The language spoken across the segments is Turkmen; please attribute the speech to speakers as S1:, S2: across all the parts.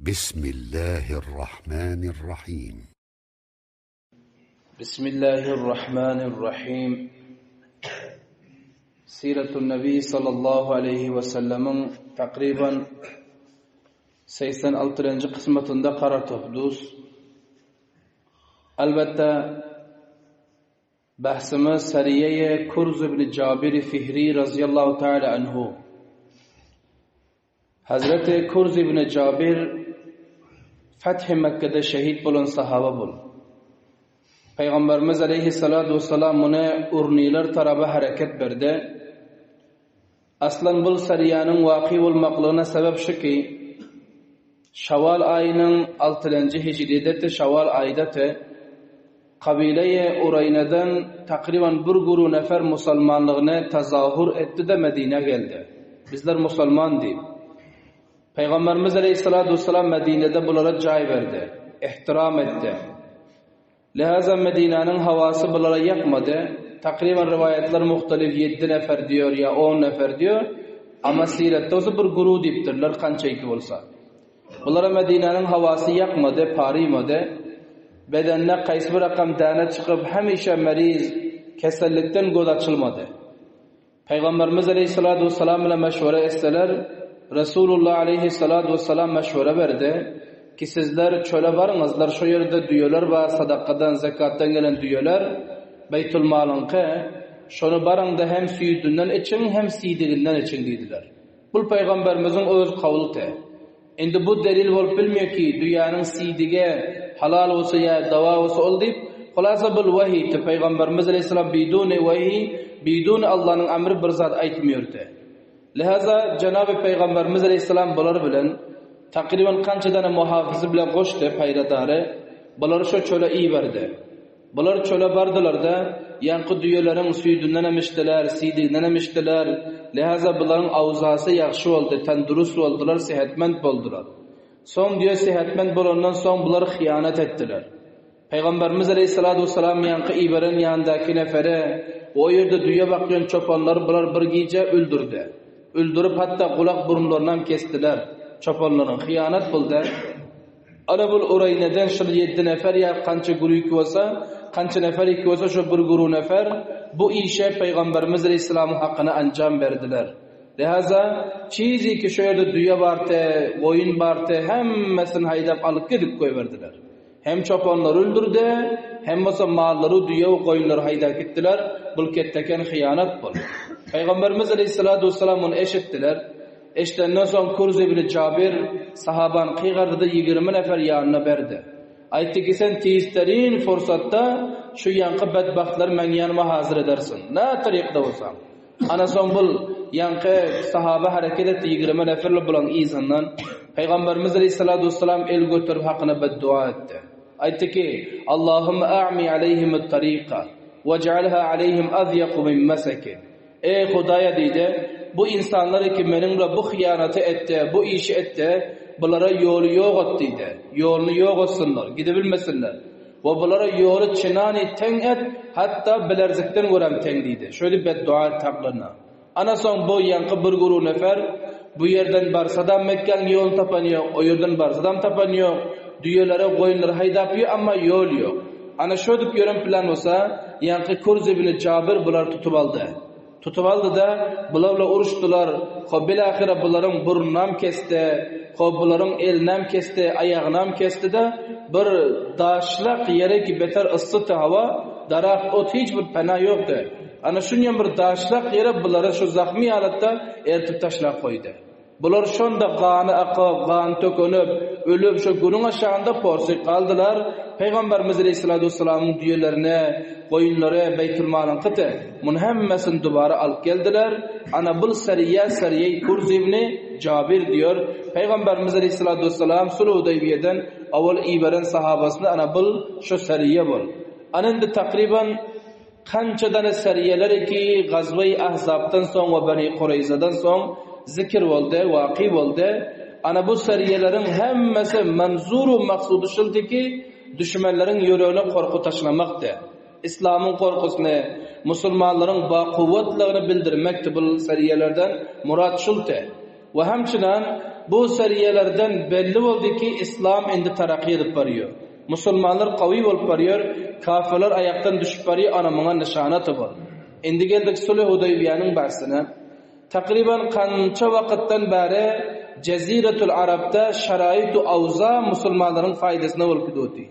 S1: بسم الله الرحمن الرحيم
S2: بسم الله الرحمن الرحيم سيرة النبي صلى الله عليه وسلم تقريبا 86 قسمتında karar topduz. Elbette Bahsimiz Sariye Kurz ibn Cabir Fihri radıyallahu teala anhu. Hazreti Kurz ibn Cabir Fethi Mekke'de şehit bolan sahaba bol. Peygamberimiz aleyhissalatu vesselam mune urniler taraba hareket berdi. Aslan bul sariyanın vaki bolmaklygyna sebep şu ki, Şawal aýynyň altylynjy hijrideti Şawal aýdate kabile-i Ureýneden takryban bir guru nefer musalmanlygyny tazahur etdi-de Medinä geldi. Bizler musalman diýip. Pygamberimiz aleýhissalatu wessalam Medinede bulara jaý berdi, ihtiram etdi. Lihaza Medinäniň hawasy bulara ýakmady. Takryban riwaýatlar muhtalif ýeddi nefer diýor ýa on nefer diýor. Amma siretde bolsa bir guru diýipdirler kança iki bolsa. Bulara Medinäniň hawasy ýakmady, parymady. Bedenine kaýsy bir rakam däne çykyp hemişe meriz, kesellikden göz açylmady. Pygamberimiz aleýhissalatu wessalam bilen meşwere etseler, Resulullah aleýhissalatu wessalam meşwere berdi, ki sizler çöle baryňyzlar, şo ýerde düýeler bar, sadakadan, zekatdan gelen düýeler, beýtulmalyňky, şony baryňda hem süýdünden içiň, hem siýdiginden içiň diýdiler. Bul Pygamberimiziň öz kawlydy. Indi bu delil bolup bilmeýär ki, düýäniň siýdigi halal bolsa ýa dawa bolsa ol diýip, hulasa bul wahydy, Pygamberimiz aleýhissalam biduni wahy, biduni Allanyň emri bir zat aýtmýardy. Lihaza jenaby Pygamberimiz aleýhissalam bular bilen takryban kança dana muhafyzy bilen goşdy, paýradary, bulary şo çöle iberdi. Bular çöle bardylar-da, ýaňky düýeleriň süýdündenem içdiler, siýdigindenem içdiler. Lihaza bularyň awzasy ýagşy boldy, tendurust boldular, sihetmend boldular. Soň düýe sihetmend bolandan soň bular hyýanat etdiler. Pygamberimiz aleýhissalatu wessalam ýaňky iberen ýanyndaky neferi we o ýerde düýe bakýan çopanlary bular bir gije öldürdi. Öldürip hatda gulak-burunlarynam kesdiler çopanlaryň. Hyýanat boldy. Ana bul Ureýneden şul ýeddi nefer ýa kança gürüki bolsa, kança nefer iki bolsa şo bir guru nefer bu işe Pygamberimiz aleýhissalamyň hakyna anjam berdiler. Lihaza, çizi ki şo ýerde düýe bardy, goýun bardy, hemmesini haýdap alyp gidip goýberdiler. Hem çopanlary öldürdi, hem bolsa mallary, düýe we goýunlary haýdap gitdiler. Bul ketdeken hyýanat bul. Pygamberimiz aleýhissalatu wessalam muny eşitdiler. Eşidenden soň Kurz ibn Jabir sahabany kygardy-da 20 nefer ýanyna berdi. Aýtdy ki, sen tizterin fursatda şu ýaňky bedbagtlary meň ýanyma hazyr edersiň. Nä tarykda bolsaň. Ana soň bul ýaňky sahaba hereket etdi 20 neferli bulaň yzyndan. Pygamberimiz aleyhissalatu wessalam el göterip hakyna beddua etdi. Aýtdy ki, Allahumma a'mi aleyhim at-tariqa waj'alha aleyhim azýaku min masakin. Eý, Hudaýa diýdi, bu ynsanlar ki meniň bilen bu hyýanaty etdi, bu işi etdi, bulara ýoly ýok et diýdi. Ýoluny ýok etsinler, gidebilmesinler. We bulara ýoly çynany teň et, hatda bilerzikden görem teň diýdi. Şöýdip beddua etdi haklaryna. Ana soň bu ýaňky bir guru nefer bu ýerden barsadam Mekgäň ýoluny tapan ýok, o ýerden barsadam tapan ýok. Düýeleri, goýunlary haýdap ýör, amma ýol ýok. Ana şödüp ýören plan bolsa, ýaňky Kurz ibn Jabir bulary tutup aldy. Tutup aldy-da, bular bilen uruşdylar, hop bilahyra bularyň burnunam kesdi, hop bularyň elinam kesdi, aýagynam kesdi-de, bir daşlak ýere ki beter yssydy hawa, daragt, ot hiç bir pena ýokdy. Ana şunýam bir daşlak ýere bulary şu zahmy halatda ertip taşlap goýdy. Bular şonda gany akyp, gany tökünip, ölüp, şo günüň aşagynda porsyk galdylar. Pygamberimiz aleýhissalatu wessalamyň düýelerini, goýunlary Beýtulmalyňkydy. Muny hemmesini dubara alyp geldiler. Ana bul Seriýe, Seriýeý Kurz ibni Jabir diýer. Pygamberimiz aleýhissalatu wessalam Sulh Hudaýbiýeden owal iberen sahabasyny ana bul şo Seriýe bul. Ana indi takryban Kançadany seriýeler ki Gazweý Ahzapdan soň we Beni Kureýzadan soň zikir boldy, waky boldy. Ana bu seriýeleriň hemmesi manzuru maksudy şuldy ki, düşmenleriň ýüregine gorky taşlamakdy. Islamyň gorkusyny, musulmanlaryň bakuwwatlygyny bildirmekdi bul seriýelerden murat şuldy. We hemçinan bu seriýelerden belli boldy ki islam indi taraky edip barýar. Musulmanlar gawy bolup barýar, kafirler aýakdan düşüp barýar, ana muňa nyşanaty bol. Indi geldik Sulh Hudaýbiýäniň bahsine. Takryban kança wakytdan bäri Jeziretul Arapda şaraýtu awza musulmanlaryň faýdasyna bolup gidipdi.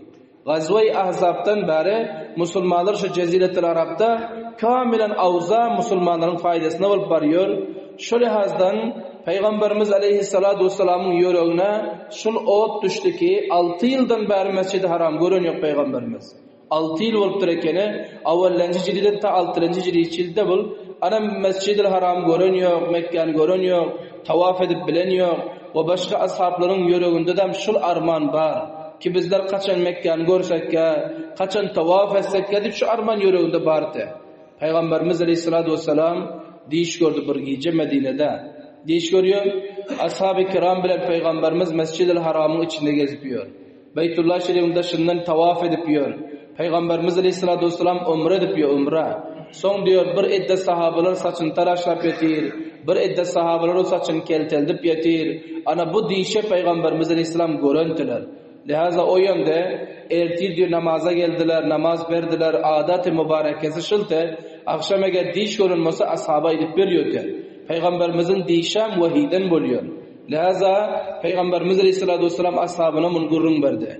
S2: Gazwa-i Ahzabdan bäri musulmanlar şu Jeziretul Arapda kamilen awza musulmanlaryň faýdasyna bolup barýar. Şu lihazdan Pygamberimiz aleýhissalatu wessalamyň ýüregine şul ot düşdi ki, alty ýyldan bäri Mesjidi Haram gören ýok Pygamberimiz. Alty ýyl bolupdyr ekeni, awallenji jiliden ta altylenji jili içilde bul, ana Mesjidil Haram gören ýok, Mekgäni gören ýok, tawaf edip bilen ýok we başga ashablaryň ýüregindedem şul arman bar, ki bizler kaçan Mekgäni görsekkä, kaçan tawaf etsekkä diýip şu arman ýüreginde bardy. Pygamberimiz aleýhissalatu wessalam diş gördi bir gije Medinede. Diş görýär, ashaby kiram bilen Pygamberimiz Mesjidil Haramyň içinde gezip ýör. Beýtullah şerifiň daşyndan tawaf edip ýör. Pygamberimiz aleýhissalatu wessalam umre edip ýör, umra. Soň diýör, bir edde sahabalar saçyny taraşlap ýatyr, bir edde sahabalar o saçyny kelteldip ýatyr. Ana bu dişe Pygamberimiz aleýhissalam görentiler. Lihaza o ýönde ertir diýör namaza geldiler, namaz berdiler, adaty mübarekesi şulte, agşam eger diş gören bolsa ashaba aýdyp berýärdi. Pygamberimiziň dişem wehiden bolýar. Läza, Pygamberimiz aleýhissalatu wessalam ashabyna muny gürrüň berdi.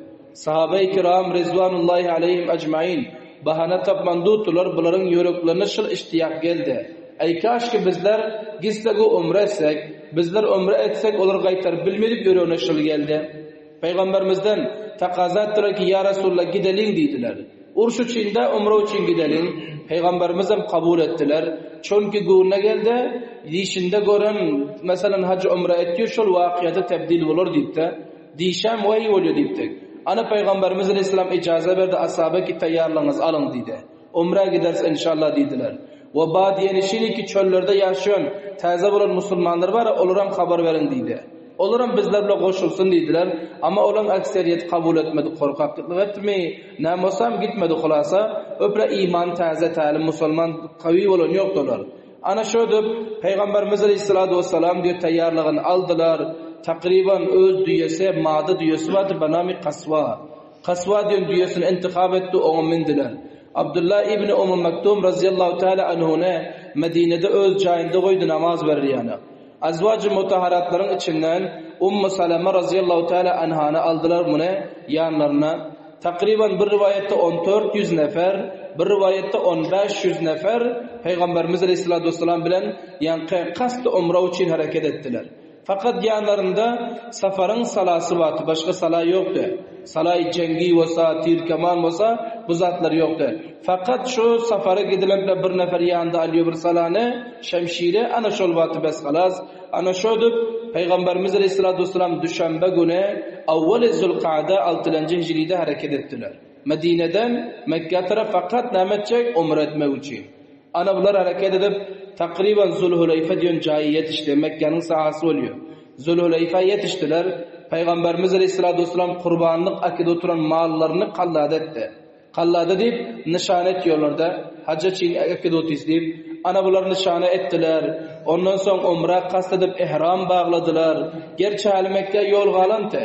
S2: Sahabeýi kiram rizwanullahi aleýhim ejmain bahana tapman dutdular, bularyň ýüreklerine şul iştiýak geldi, Eý, kaşki bizler gitsek-u umre etsek, bizler umre etsek olar gaýtaryp bilmedik ýüregine şul geldi. Pygamberimizden takaza etdiler ki, Ýa Resulallah gideliň diýdiler. Uruş üçin däl, umra üçin gideliň. Pygamberimizem kabul etdiler. Çünki göwnüne geldi, dişinde gören, meselem, haj umra etdi, şol wakyýata tebdil bolar diýipdi. Dişem weý bolýar diýipdi. Ana Pygamberimiz aleýhissalam ijaza berdi, ashaba ki taýýarlygyňyzy alyň diýdi. Umra gideris enşalla diýdiler. We badiýenişiniki çöllerde ýaşaýan täze bolan musulmanlar bar, olaram habar beriň diýdi. Olaram bizler bile goşulsyn diýdiler. Amma olaň akseriýeti kabul etmedi, korkaklyk etdimi, näme bolsam gitmedi hulasa, öpre iman täze tälim musulman kawy bolan ýokdy olar. Ana şödüp Pygamberimiz aleýhissalatu wessalam diýip taýýarlygyny aldylar. Takryban öz düýesi, mada düýesi bardy, banamy Kaswa. Kaswa diýen düýesini intihap etdi, oňa mündüler. Abdullah ibni Umm Maktum razyýallahu teala anhuny Medinede öz jaýynda goýdy namaz berer ýaly. Azwajy mutahharatlaryň içinden Ummu Salama razyýallahu teala anhany aldylar muny ýanlaryna. Takryban bir riwaýatda on 400 nefer, bir riwaýatda on 500 nefer Pygamberimiz aleýhissalatu wessalam bilen ýaňky kast-y umra üçin hereket etdiler. Fakat ýanlarynda Safaryň salasy bardy, başga sala ýokdy. Salaý jeňgi bolsa, tir-keman bolsa, bu zatlar ýokdy. Fakat şu safara gidilen bilen bir nefer ýanynda alýar bir salany, şemşiri, ana şol bardy bes halas. Ana şödüp, Pygamberimiz aleýhissalatu wessalam düşenbe güni, awwaly zülkada, altylanjy hijride hereket etdiler. Medineden Mekgä tarap fakat näme etjek? Umra etmek üçin. Ana bular hereket edip, takryban Zülhüleýfe diýen jaýa ýetişdi, Mekgäniň sahasy bolýar. Zülhüleýfä ýetişdiler. Pygamberimiz aleýhissalatu wessalam gurbanlyk äkidip oturan mallaryny kallada etdi. Kallada diýip, nyşana etýärler-de, haja çyn äkidip otyrys diýip. Ana bular nyşana etdiler. Ondan soň umra kast edip ihram bagladylar. Gerçi häli Mekgä ýol galanty.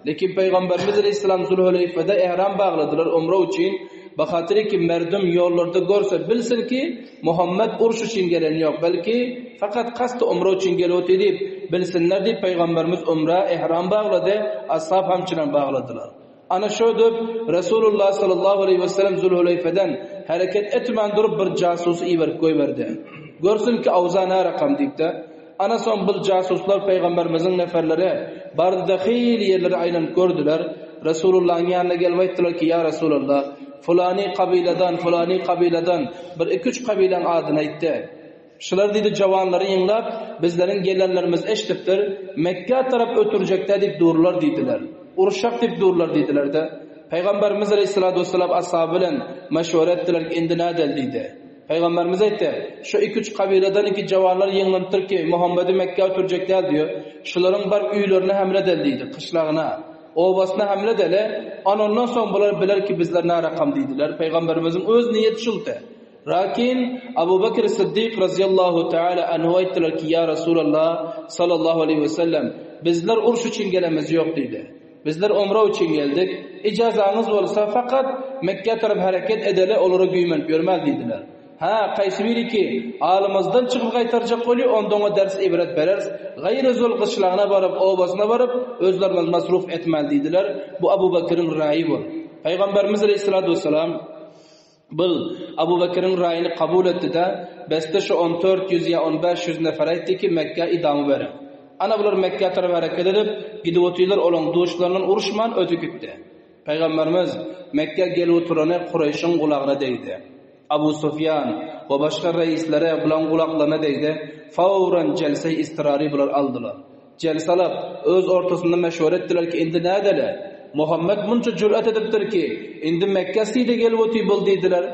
S2: Lekin Pygamberimiz aleýhissalam Zülhüleýfede ihram bagladylar umra üçin, bahatyr ki merdum ýollarda görse bilsin ki, Muhammet uruş üçin gelen ýok, belki fakat kast umra üçin gelip otyr diýip bilsinler diýip Pygamberimiz umra ihram baglady, ashab hamçynan bagladylar. Ana şödüp Resulullah sallallahu aleýhi we sellem Zülhüleýfeden hereket etmän durup bir jasusy iberip goýberdi. Görsün ki awza nä rakam diýipdi. Ana soň bil jasuslar pygamberimiziň neferleri bardy-da hyýly ýerleri aýlanyp gördüler. Resulullahyň ýanyna gelip aýtdylar ki, Ýa Resulallah, fulany kabyladan, fulany kabyladan, bir iki-üç kabylaň adyny aýtdy. Şular diýdi, jawanlary ýygnap, bizleriň gelenlerimizi eşidipdir, Mekgä tarap ötürjekdä diýip durlar diýdiler. Uruşjak diýip durlar diýdiler-de. Pygamberimiz aleýhissalatu wessalam ashaby bilen meşwere etdiler ki, indi nädeli diýdi. Pygamberimiz aýtdy, Şu iki-üç kabyladan iki jawanlar ýygnanypdyr ki, Muhammedi Mekgä ötürjek däl diýip, şularyň baryp öýlerine hemle edeli diýdi, kyşlagyna, obasyna hemle edeli, ana ondan soň bular biler ki, bizler närakam diýdiler. Pygamberimiziň öz niýeti şuldy. Lakin Abu Bekr Siddik razyallahu taala anhu aýtdylar ki, Ýa Resulallah sallallahu aleýhi we sellem, bizler uruş üçin gelenimiz ýok diýdi. Bizler umra üçin geldik. Ijazaňyz bolsa fakat Mekgä tarap hereket edeli, olara güýmenip ýörmäli diýdiler. Hä, kaýsy biri ki, alymyzdan çykyp gaýtarjak bolýa, onda oňa ders ibret bereris. Gaýry zol gyşlagyna baryp, obasyna baryp, özlerimiz masruf etmäli diýdiler. Bu Abu Bekiriň raýy bol. Pygamberimiz aleýhissalatu wessalam Bul Abu Bekiriň raýyny kabul etdi-de, beste şu on 400 ýa on 500 nefere aýtdy ki, Mekgä idama beriň. Ana bular Mekgä tarap hereket edip, gidip otyrlar, olaň duşlaryndan uruşman ötüp gitdi. Pygamberimiz Mekgä gelip oturany Kureýşiň gulagyna degdi. Abu Sufýan we başga reýislere bulaň gulaklaryna degdi, fawran jelse-i istirary bular aldylar. Jelse alyp, öz ortasynda meşwere etdiler ki, indi nädeli? Muhammet munça jür'et edipdir ki, indi Mekgä side gelip otyr bul diýdiler.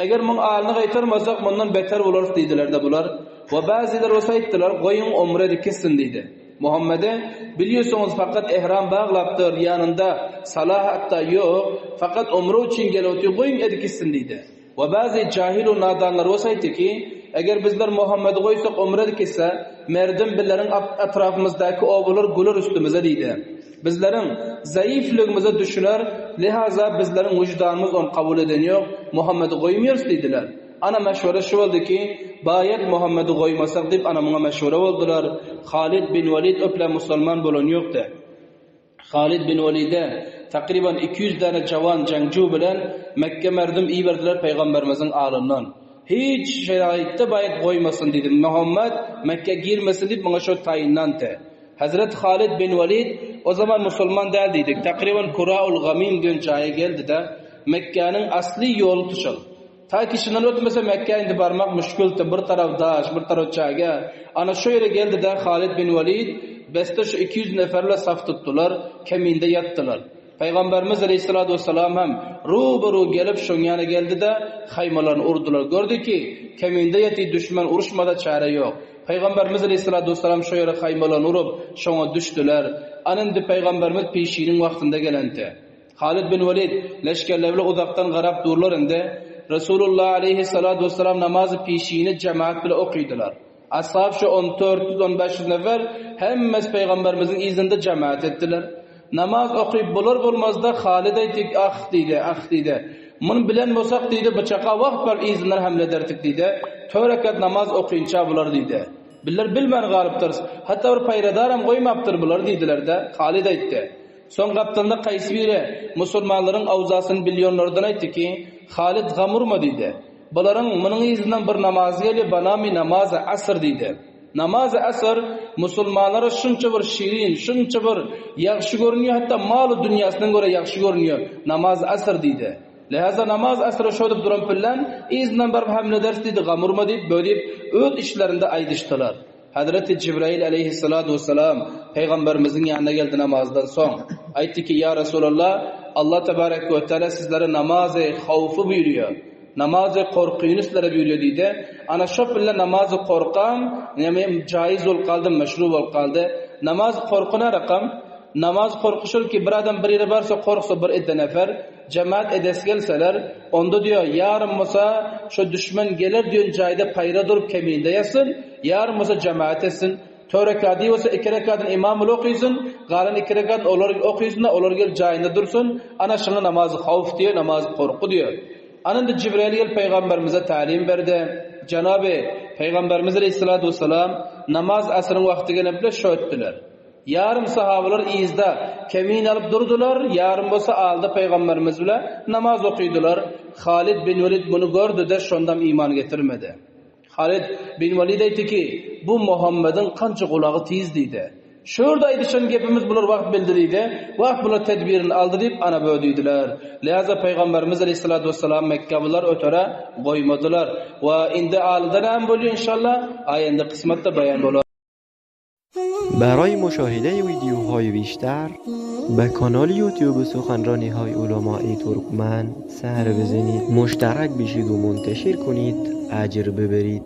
S2: Eger muň alyny gaýtarmasak, mundan beter bolarys diýdiler-de bular. We bäziler bolsa aýtdylar, goýuň umre edip gitsin diýdi. Muhammede, bilýärsiňiz fakat ehram baglapdyr, ýanynda salah hatda ýok, fakat umre üçin gelip otyr, goýuň edip gitsin diýdi. We bäzi jahil u nadanlar bolsa aýtdy ki, eger bizler Muhammedi goýsak umre edip gitse, merdim bizleriň etrapymyzdaky obalar güler üstümize diýdi. Bizleriň zaifligimize düşüner, lihaza bizleriň wyždanymyz ony kabul eden ýok, Muhammedi goýmaýarys diýdiler. Ana meşwere şu boldy ki, baýat Muhammedi goýmasak diýip ana muňa meşwere boldular. Halid bin Walid öple musulman bolan ýokdy. Halid bin Walide takryban 200 däne jawan jeňju bilen Mekke merdum iberdiler Pygamberimiziň alyndan. Hiç şeraýtda baýat goýmasyn diýdi. Muhammed Mekke girmesin diýip muňa şo taýynlandy. Hazret Halid bin Walid o zaman musulman däl diýdik. Takryban Kuraul Gamim diýen jaýa geldi-de, Mekgäniň asly ýoly tuşal. Ta kişinden ötmese Mekgä indi barmak müşgildi, bir taraf daş, bir taraf çäge. Ana şu ýere geldi-de Halid bin Walid beste şu 200 neferle saf tutdular, keminde ýatdylar. Pygamberimiz aleyhissalatu vesselam hem ruberu gelip şoň ýana geldi-de haýmalaryny urdular. Gördi ki, keminde ýaty düşman uruşmada çäre ýok. Pygamberimiz aleyhissalatu vesselam şo ýere haýmalaryny urup, şoňa düşdüler. Ana indi Pygamberimiz pişiniň wagtynda gelenti. Halid bin Walid leşgerleri bilen uzakdan garap durlar indi. Resulullah aleyhissalatu vesselam namazy pişini jemaat bilen okydylar. Ashab şu on 400 on 500 nefer hemmesi Peygamberimiziň yzynda jemaat etdiler. Namaz okyp bolar bolmazda Halid aýtdy, ah diýdi, ah diýdi. Muny bilen bolsak diýdi, bıçaka wagt bar yzyndan hamle ederdik diýdi. Dört rekat namaz okynça bular diýdi. Bizler bilmän galypdyrys. Hatda bir paýradaram goýmapdyr bular diýdiler-de, Halid aýtdy. Soň gapdalynda kaýsy biri musulmanlaryň awzasyny bilýonlardan aýtdy ki, Halid gam urma diýdi. Bularyň munuň yzyndan bir namaz gelýär, banamy namazy asr diýdi. Namazy asr musulmanlara şunça bir şirin, şunça bir ýagşy görünýär, hatda malu dünýäsinden görä ýagşy görünýär namaz asr diýdi. Lihaza namaz asra şo edip duran pillän yzyndan baryp hamle ederis diýdi, gam urma diýip, bö diýip öz işlerinde aýdyşdylar. Hazreti Jibrail aleyhissalatu vesselam Peygamberimiziň ýanyna geldi namazdan soň. Aýtdy ki, Ýa Resulallah, Allah tebarek we teala sizlere namazy hawfy buýurýar. Namazy korkyny sizlere buýurýar diýdi. Ana şo pille namazy korkam, näme jaiz bolup galdy, meşru bolup galdy. Namaz korky nä rakam? Namaz korky şol ki, bir adam bir ýere barsa korksa bir edde nefer, Jemaat edesi gelseler, onda diýýär, ýarym bolsa şo düşmen geler diýen jaýda paýra durup keminde ýatsyn, ýarym bolsa jemaat etsin. Tör rekady bolsa iki rekadyny imam bile okysyn, galan iki rekadyny olar okysyn-da, olar gelip jaýynda dursun. Ana şuňa namazy hawf diýýär, namazy gorky diýýär. Ana indi Jibrail gelip pygamberimize tälim berdi. Jenaby Pygamberimiz aleýhissalatu wessalam namaz asryň wagty gelip bile şo etdiler. Ýarym sahabalar yzda kemin alyp durdular, ýarym bolsa alda pygamberimiz bile namaz okydylar. Halid bin Welid muny gördü-de, şondam iman getirmedi. Halid bin Welid aýtdy ki, bu Muhammediň kança gulagy tiz diýdi. Şu ýerde aýdyşan gepimiz bular wagt bildi diýdi. Wagt bular tedbirini aldy diýip ana bö diýdiler. Lihaza pygamberimiz aleyhissalatu vesselam Mekge bular ötere goýmadylar. We indi alda näme bolýar inşallah aýende kysmatda baýan bolar.
S3: برای مشاهده ویدیوهای بیشتر به کانال یوتیوب سخنرانی های علمای ترکمن سر بزنید مشترک بشید و منتشر کنید اجر ببرید.